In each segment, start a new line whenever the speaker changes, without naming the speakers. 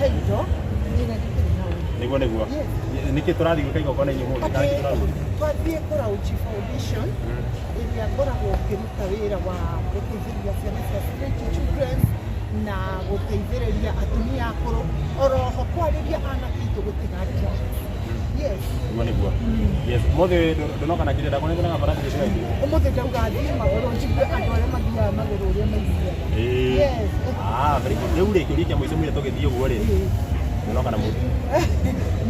He indo wĩra gĩtirĩ na ũru.
Nĩguo nĩguo.
Yes.
Nĩkĩ tũrathiĩ gwĩka igongona-inĩ ũmũthĩ kana nĩkĩ tũrarugũria?
Twathiĩ kũraũnji foundation ĩrĩa ngoragwo ngĩruta wĩra wa gũteithĩrĩria ciana cia street children na gũteithĩrĩria atumia akũrũ oroho kwarĩria anake aitũ gũtiga drugs. Yes.
Nĩguo nĩguo. Yes. Ũmũthĩ ndũnoka na kĩrĩa ndakonete na gabarathi gĩcigo ingĩ.
Ũmũthĩ ndauga thiĩ magũrũ njigue andũ arĩa mathiaga magũrũ ũrĩa maiguaga.
Ĩĩ.
Yes.
Ah, very good. Rĩu rĩ kĩũria kĩa mũico mũico tũgĩthiĩ ũguo rĩ. Ndũnoka na mũndũ.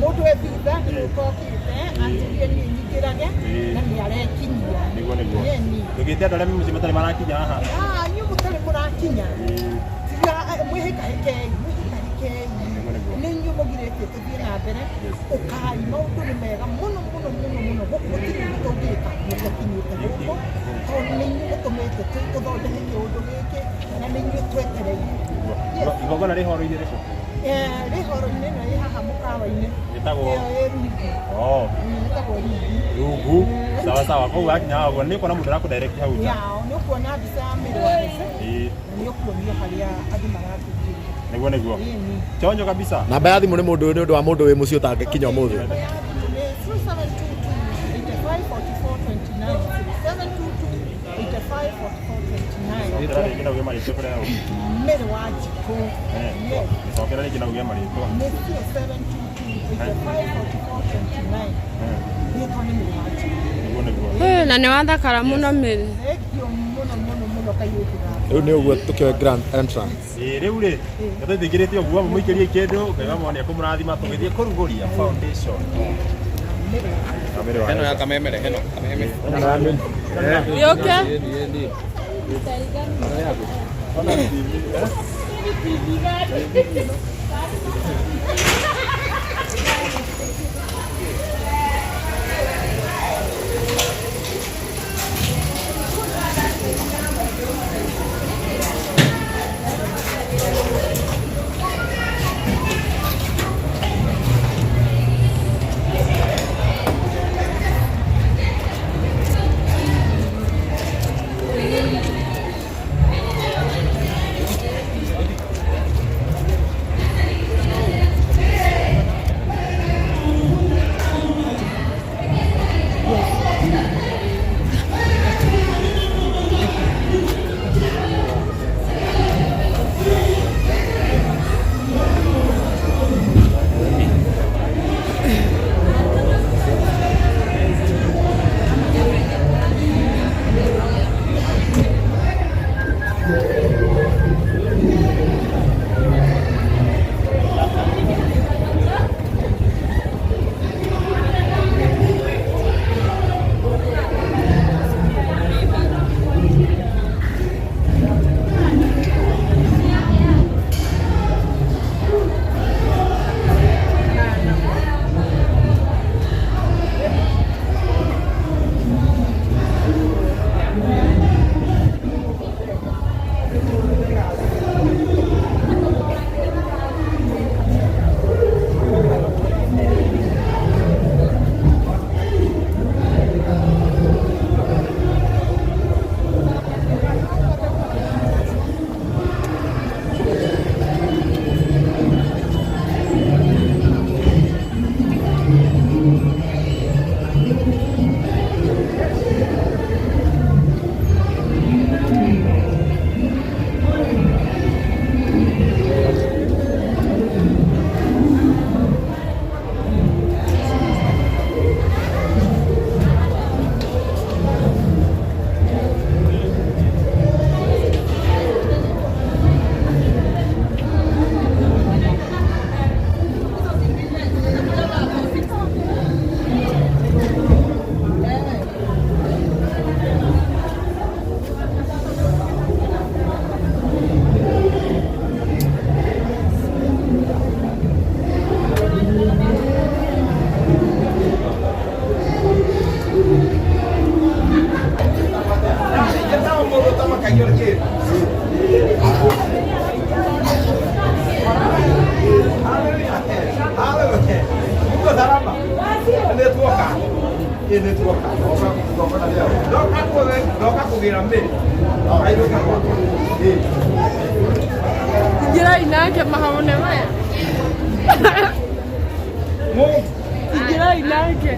Mũndũ e thutha nĩ gũka okĩte anjĩrire niĩ nyingĩrage na nĩ arekinyia.
Nĩguo nĩguo.
Yeni.
Ndũgĩte andũ arĩa me mũciĩ matarĩ marakinya haha.
Ah, inyuĩ mũtarĩ mũrakinya.
Ĩĩ.
Tiga mwĩhĩkahĩkei, mwĩhĩkahĩkei.
Nĩguo nĩguo.
Nĩ inyuĩ mũgirĩtie tũthiĩ na mbere.
Yes.
Ũkai, maũndũ nĩ mega mũno mũno mũno mũno. Gũkũ gũtirĩ ũndũ tũngĩka mũtakinyĩte gũkũ. Tondũ nĩ inyuĩ mũtũmĩte tũthondeke kĩũndũ gĩkĩ na nĩ inyuĩ twetereire.
Nĩguo.
Yes.
Igongona rĩ horo-inĩ rĩkũ?
Rĩ horo-inĩ na rĩ haha mũkawa-inĩ.
Ĩtagwo?
Ĩyo ĩ Rungu.
Oh.
Ĩtagwo Rungu.
Rungu. Sawa sawa. Koguo wakinya haha ũguo nĩ ũkuona mũndũ ũrakũ direct hau nja.
Ya, nĩ ũkuona mbica ya Mary wa Hece
Ĩĩ.
na nĩ ũkuonio harĩa andũ maratũngĩrwo.
Nĩguo nĩguo.
Ĩni.
Chonjo kabisa.
Namba ya thimũ nĩ mũndũ nĩ ũndũ wa mũndũ wĩ mũciĩ ũtangĩkinya ũmũthĩ.
Namba ya thimũ nĩ 0722 85 44 29. 0722 85 44 29.
Cokera rĩngĩ na uge marĩtwa kũrĩa hau.
Mary wa Njikũ. Yes.
Cokera rĩngĩ na uge marĩtwa.
Nĩ 0722 85 44 29. Rĩtwa nĩ Mary wa Njikũ.
Nĩguo nĩguo.
Eh, na nĩ wathakara mũno Mary.
Thank you mũno mũno mũno kairĩtu gakwa.
Rĩu nĩ ũguo tũkĩoe grand entrance.
Ĩĩ rĩu rĩ, nĩtwĩtĩkĩrĩte ũguo mũmũikĩrie kĩndũ, Ngai wa mwana ekũmũrathima tũgĩthiĩ kũrugũria foundation. Na Mary wa
Heno ya
Hece.
kamemere, heno kamemere.
Yũke. Ingĩrai nake mahamũne maya. Ingĩrai nake.